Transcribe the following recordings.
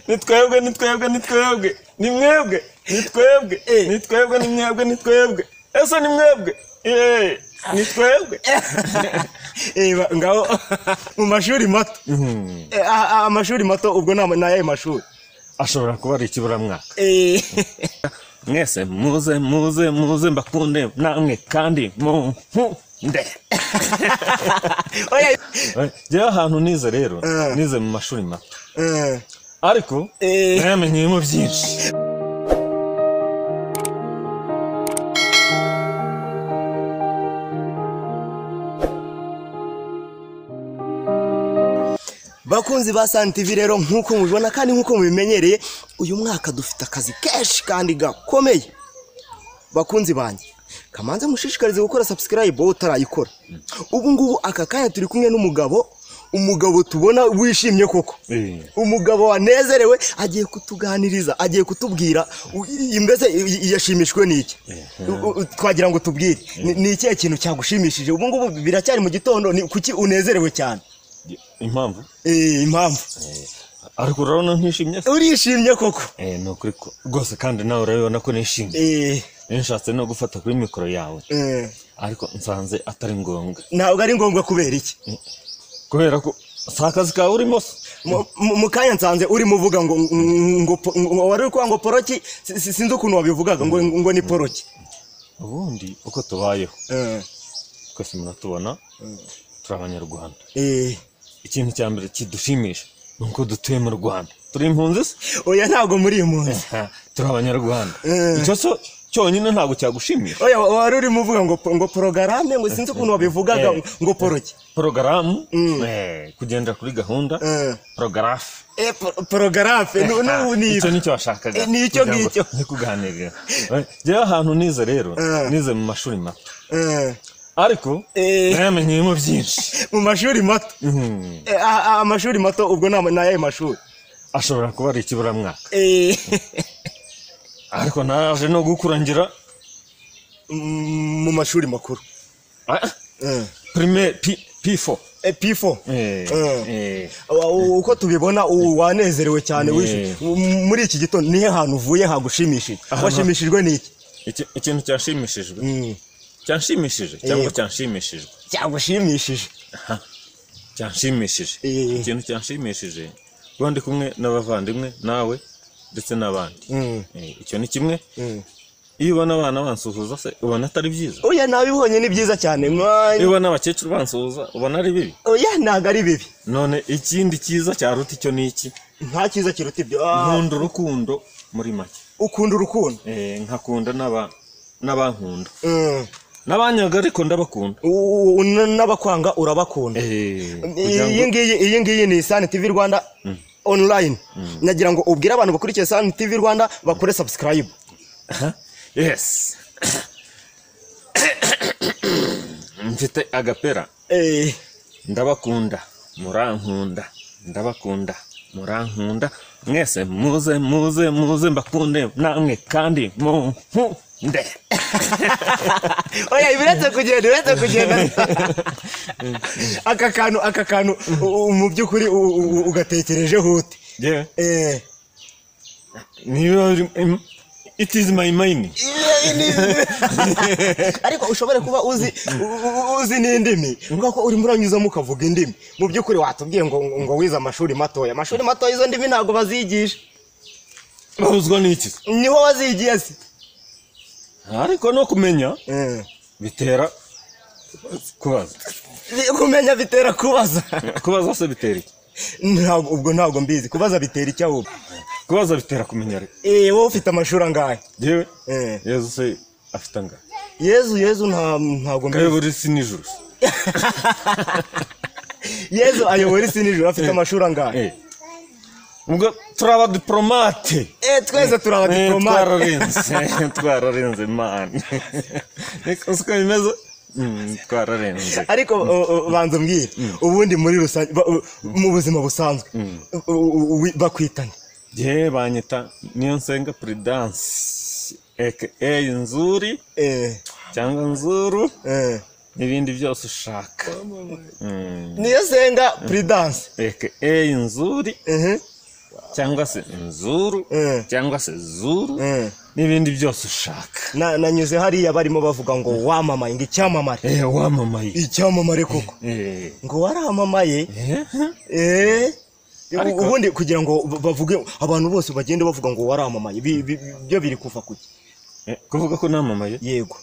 Ni twebwe, ni twebwe, ni twebwe, ni mwebwe, ni twebwe, ni twebwe, ni mwebwe, ni twebwe. Ese ni mwebwe? Ni twebwe. Ngaho mu mashuri mato. Amashuri mato ubwo ni ayahe mashuri? Ashobora kuba ari ikiburamwaka. Mwese muze muze muze mbakunde namwe kandi munkunde. Njyewe ahantu nize rero, nize mu mashuri mato. Ariko namenyeyemo byinshi. Bakunzi ba Sun TV rero nkuko mubibona kandi nkuko mubimenyereye, uyu mwaka dufite akazi kenshi kandi gakomeye. Bakunzi banjye, kamanze mushishikarize gukora subscribe wowe utarayikora. Ubu ngubu aka kanya turi kumwe n'umugabo, umugabo tubona wishimye koko. Umugabo wanezerewe agiye kutuganiriza, agiye kutubwira imbese yashimishwe n'iki. Twagira ngo tubwire ni ikihe kintu cyagushimishije ubu ngubu biracyari mu gitondo, ni kuki unezerewe cyane? Impamvu? Impamvu. Ariko urabona ntishimye? Urishimye koko. Ni ukuri rwose kandi nawe urabibona ko nishimye. Nshatse no gufata kuri mikoro yawe. Ariko nsanze atari ngombwa. Ntabwo ari ngombwa kubera iki? Kubera ko si akazi kawe urimo se. Mu kanya nsanze urimo uvuga ngo wari uri kuvuga ngo poroki, sinzi ukuntu wabivugaga ngo ni poroki. Ubundi uko tubayeho twese muratubona turi Abanyarwanda. Ikintu cya mbere kidushimisha ni uko dutuye mu Rwanda. Turi impunzi se? Oya ntabwo muri impunzi. Turi Abanyarwanda. Icyo so cyonyine ntabwo cyagushimisha. Oya wari urimo uvuga ngo porogarame, ngo sinzi ukuntu wabivugaga ngo poroki. Porogaramu, kugendera kuri gahunda, porogarafe. Porogarafe ni icyo nicyo washakaga. Ni icyo ngicyo. Nikuganirira. Njyewe ahantu nize rero, nize mu mashuri mato. Ariko namenyeyemo byinshi. Mu mashuri mato. Amashuri mato ubwo ni ayahe mashuri? Ashobora kuba ari ikiburamwaka. Ariko naje no gukura ngira mu mashuri makuru. Primaire P4. P4. Uko tubibona wanezerewe cyane muri iki gitondo, nihe hantu uvuye hagushimishije? Washimishijwe n'iki? Ikintu cyashimishijwe. Cyanshimishije cyangwa cyanshimishijwe? Cyagushimishije. Cyanshimishije. Ikintu cyanshimishije kuba ndi kumwe n'abavandimwe nawe ndetse n'abandi. Icyo ni kimwe. Iyo ubona abana bansuhuza se ubona atari byiza? Oya nabibonye ni byiza cyane. Iyo ubona abakecuru bansuhuza ubona ari bibi? Oya ntabwo ari bibi. None ikindi cyiza cyaruta icyo ni iki? Nta cyiza kiruta ibyo. Nkunda urukundo muri make. Ukunda urukundo? Nkakunda n'abankunda. N'abanyaga ariko ndabakunda. N'abakwanga urabakunda. Iyi ngiyi ni Sun TV Rwanda online. Nagira ngo ubwire abantu bakurikiye Sun TV Rwanda bakore subscribe. Yes. Mfite agapera. Ndabakunda, murankunda, ndabakunda, murankunda. Mwese muze muze muze mbakunde namwe kandi munkunde. Oya ibiretse kugenda, ibiretse kugenda. Aka kantu mu by'ukuri ugatekereje hute. Niba it is my mind. Ariko ushobora kuba uzi n'indimi, ngako urimo uranyuzamo ukavuga indimi. Mu by'ukuri watubwiye ngo wize amashuri matoya. Amashuri matoya izo ndimi ntabwo bazigisha. Babuzwa n'iki? Niho wazigiye se. Ariko no kumenya bitera kubaza. Kumenya bitera kubaza. Kubaza se bitera iki? Ntabwo ubwo ntabwo mbizi. Kubaza bitera iki ahubwo? Kubaza bitera kumenya ariko. Wowe ufite amashuri angahe? Yewe? Yezu se afite angahe? Yezu ntabwo mbizi. Ayobora isi n'ijuru. Yezu ayobora isi n'ijuru afite amashuri angahe? Ubwo turi abadiplomate. Twese turi abadiplomate. Twararenze man. Niko siko bimeze. Twararenze. Ariko banza mbwire ubundi muri rusange mu buzima busanzwe bakwitana. Je banyita Niyonsenga Prudence aka Nzuri cyangwa Nzuru n'ibindi byose ushaka. Niyonsenga Prudence aka Nzuri Cyangwa se Nzuru, cyangwa se Zuru, n'ibindi byose ushaka. Nanyuze hariya barimo bavuga ngo wamamaye, ngo icyamamare. Wamamaye. Icyamamare koko. Ngo waramamaye. Ubundi kugira ngo bavuge abantu bose bagende bavuga ngo waramamaye, byo biri kuva kuki? Kuvuga ko namamaye? Yego.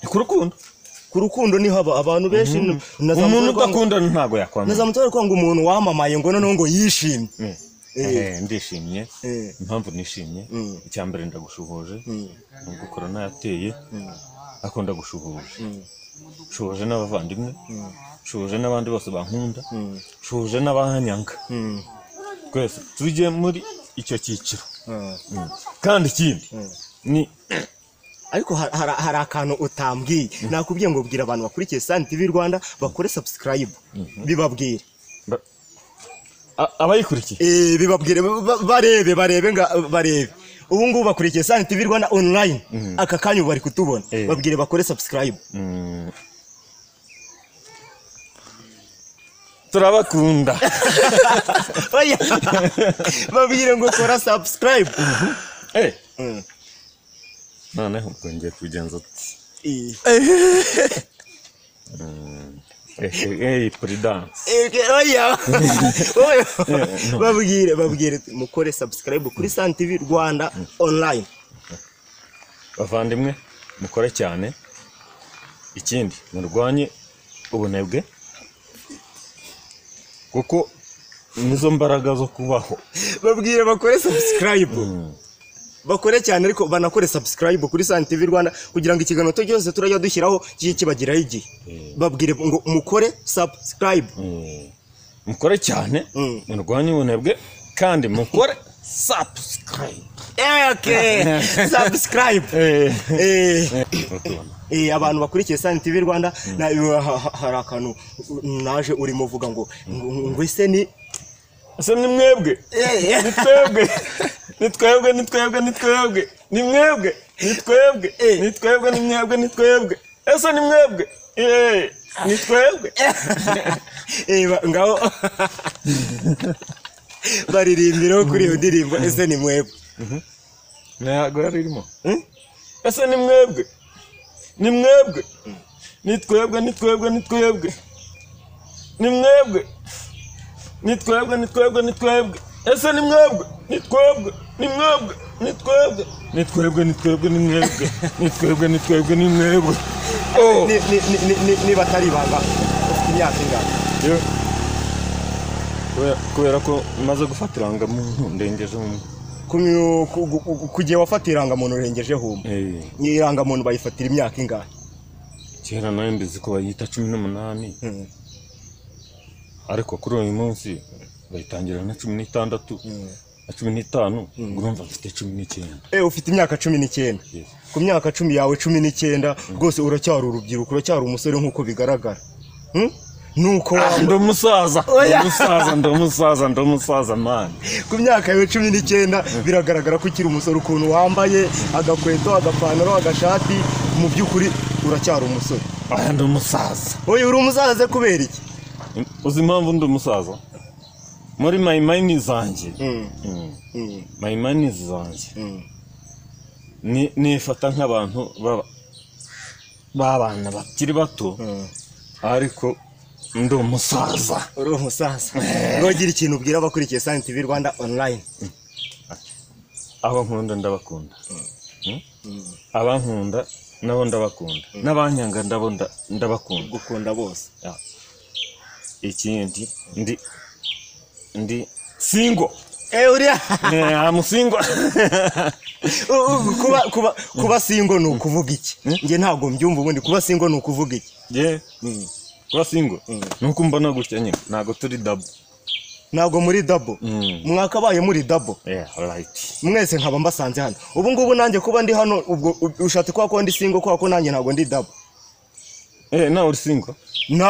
Ni ku rukundo. Ku rukundo niho abantu benshi. Umuntu udakunda ntago yakwamamaye. Nazamutse ko ngo umuntu wamamaye ngo noneho ngo yishimye. Ndishimye. Impamvu nishimye, icya mbere ndagushuhuje, nubwo corona yateye, ariko ndagushuhuje. Shuhuje n'abavandimwe, shuhuje n'abandi bose bankunda, shuhuje n'abanyanga. Twese tujye muri icyo cyiciro. Kandi ikindi ni ariko hari akantu utambwiye. Nakubwiye ngo bwira abantu bakurikiye Sun TV Rwanda bakore subscribe, bibabwire. Abayikurikiye bibabwire, barebe barebe. Ubu ngubu bakurikiye Sun TV Rwanda online, aka kanya bari kutubona, babwire bakore subscribe. Turabakunda. Oya, babwire ngo kora subscribe. Noneho ngiye kubigenza uti. Prudence. Oya. Babwire mukore subscribe kuri Sun TV Rwanda online. Bavandimwe mukore cyane. Ikindi murwanye ubunebwe, kuko nizo mbaraga zo kubaho. Babwire bakore subscribe. Bakore cyane ariko banakore subscribe kuri Sun TV Rwanda kugira ngo ikiganiro cyose turajya dushyiraho kiye kibagiraho igihe. Babwire ngo mukore subscribe. Mukore cyane, murwanye ubunebwe kandi mukore subscribe. Okay, subscribe. Abantu bakurikiye Sun TV Rwanda, hari akantu naje urimo uvuga ngo ngo ese ni ese ni mwebwe. Ni twebwe. Ni twebwe, ni twebwe, ni twebwe. Ni mwebwe, ni twebwe, ni twebwe, ni mwebwe, ni twebwe. Ese ni mwebwe. Ni twebwe. Ngaho baririmbira kuri iyo ndirimbo ese ni mwebwe. Ntabwo yari irimo. Ese ni mwebwe. Ni mwebwe. Ni twebwe, ni twebwe, ni twebwe. Ni mwebwe. Ni twebwe, ni twebwe, ni twebwe. Ese ni mwebwe. Ni twebwe, ni mwebwe, ni twebwe. Ni twebwe, ni twebwe, ni mwebwe. Ni twebwe, ni twebwe, ni mwebwe. Niba atari ibanga, ufite imyaka ingana? Kubera ko maze gufata irangamuntu ndengeje umwe. Ku gihe wafata irangamuntu urengejeho umwe. Irangamuntu bayifatira imyaka ingahe? Kera nayo mbizi ko bayita 18. Ariko kuri uyu munsi bayitangira na 16. Na 15, urumva mfite 19. Ufite imyaka 19. Ku myaka 10 yawe 19 rwose uracyari urubyiruko, uracyari umusore nkuko bigaragara. Nuko ndi umusaza, ndi umusaza man. Ku myaka yawe 19 biragaragara ko ukiri umusore, ukuntu wambaye agakweto, agapantaro, agashati, mu by'ukuri uracyari umusore. Ndi umusaza. Oya, uri umusaza kubera iki? Uzi impamvu ndi umusaza? Muri mayimani zanjye. Mayimani zanjye. Nifata nk'abantu b'abana bakiri bato, ariko ndi umusaza. Uri umusaza. Ngogira ikintu ubwira abakurikiye Sun TV Rwanda online. Abo nkunda ndabakunda. Abankunda nabo ndabakunda. N'abanyanga ndabo ndabakunda. Gukunda bose. Ikindi ndi single. Uriya. I'm single. Kuba single ni ukuvuga iki? Nge ntabwo mbyumva ubundi kuba single ni ukuvuga iki? Kuba single nuko mbona gutya nyine, ntago turi double. Ntago muri double. Mwakabaye muri double. Right. Mwese nkaba mbasanze hano. Ubu ngubu nanjye kuba ndi hano ubwo ushatse kwa ko ndi single kwa ko nanjye ntago ndi double. Nawe uri single?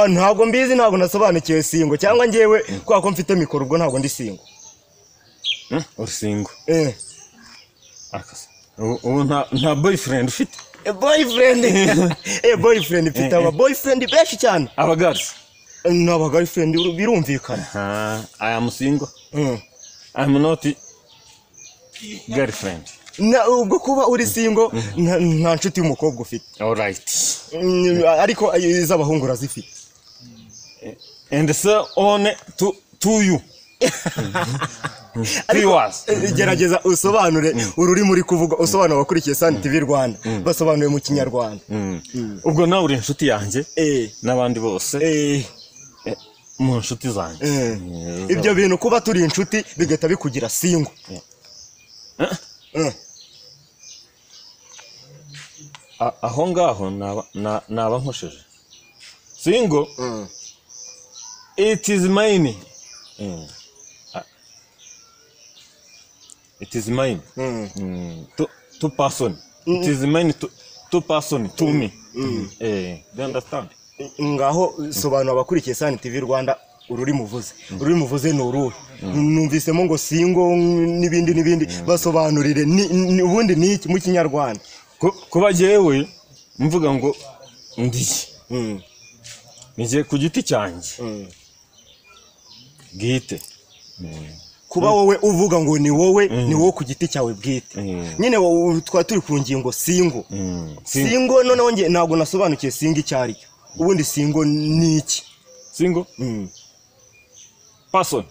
Ntabwo mbizi, ntabwo nasobanukiwe single cyangwa njyewe kwa ko mfite mikoro ubwo ntabwo ndi single. Uri single. Akase. Ubu nta boyfriend ufite? Boyfriend. Boyfriend mfite aba boyfriend benshi cyane. Aba girls. N'aba girlfriend birumvikana. I am single. I'm not girlfriend. Na ubwo kuba uri single, nta nshuti y'umukobwa ufite? All right. Ariko iz'abahungu urazifite? And so on to you. Ariko Viewers. Gerageza usobanure ururimi uri kuvuga, usobanura abakurikiye Sun TV Rwanda, basobanuye mu Kinyarwanda. Ubwo nawe uri inshuti yanjye n'abandi bose mu nshuti zanjye. Ibyo bintu kuba turi inshuti bigahita bikugira single? Eh? Aho ngaho naba nkosheje. Single, it is mine. It is mine. To person. It is mine to person to me. Do you understand? Ngaho sobanura abakurikiye Sun TV Rwanda ururimi uvuze. Ururimi uvuze ni uruhe? Numvisemo ngo single n'ibindi n'ibindi, basobanurire ubundi ni iki mu Kinyarwanda? Kuba jyewe mvuga ngo ndi ni ku giti cyanjye bwite. Kuba wowe uvuga ngo ni wowe, ni wowe ku giti cyawe bwite. Nyine wowe twari turi ku ngingo single. Single, noneho njye ntabwo nasobanukiwe single icyo ari cyo. Ubundi single ni iki? Single person.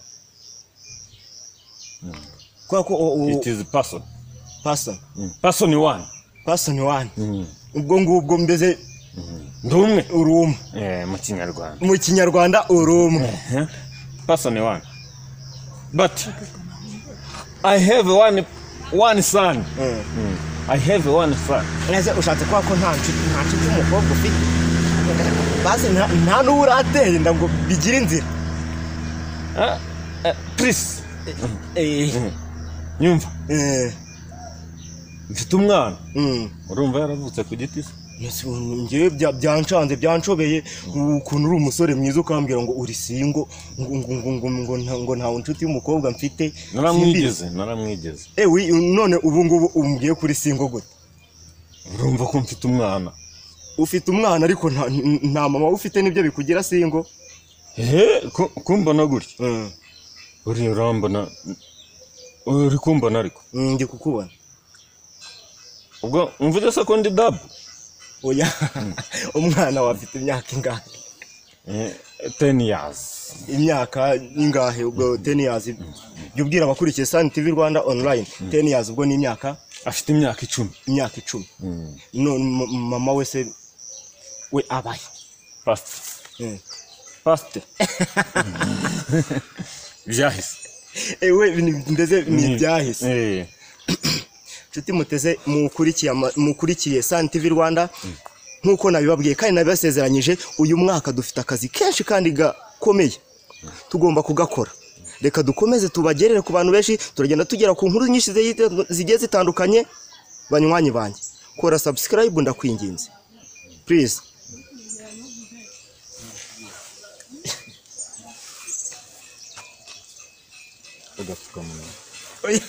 Kubera ko It is person. Person. Person one. Person one. Ubwo ngubwo mbese Ndi umwe. Uri umwe. Mu Kinyarwanda. Mu Kinyarwanda uri umwe. Person one. But I have one son. I have one son. Ese ushatse kuvuga ko nta nshuti y'umukobwa ufite? Basi nta n'uwo uratera inda ngo bigire inzira? Please. Nyumva. Mfite umwana. Urumva yaravutse ku giti se? Ese njyewe byancanze, byanshobeye ukuntu uri umusore mwiza ukambwira ngo uri single, ngo nta nshuti y'umukobwa mfite. Naramwigeze, naramwigeze. None ubu ngubu umbwiye kuri single gute? Urumva ko mfite umwana. Ufite umwana, ariko nta mama ufite, nibyo bikugira single? Kumbona gutya. Uri urambona, uri kumbona ariko. Ndi kukubona. Ubwo mvuze se ko ndi dabu? Oya, umwana wawe afite imyaka ingahe? 10 years. Imyaka ingahe ubwo 10 years? Jya ubwira abakurikiye Sun TV Rwanda online, 10 years ubwo ni imyaka? Afite imyaka 10. Imyaka 10. None mama we se we abaye? Past. Past. Byahise. Ewe ndeze ni ibyahise. Nshuti muteze mukurikiye Sun TV Rwanda, nkuko nabibabwiye kandi nabibasezeranyije, uyu mwaka dufite akazi kenshi kandi gakomeye tugomba kugakora. Reka dukomeze tubagerere ku bantu benshi, turagenda tugera ku nkuru nyinshi zigiye zitandukanye. Banywanyi banjye, kora subscribe, ndakwinginze, please. Agapfukamunwa. Oya.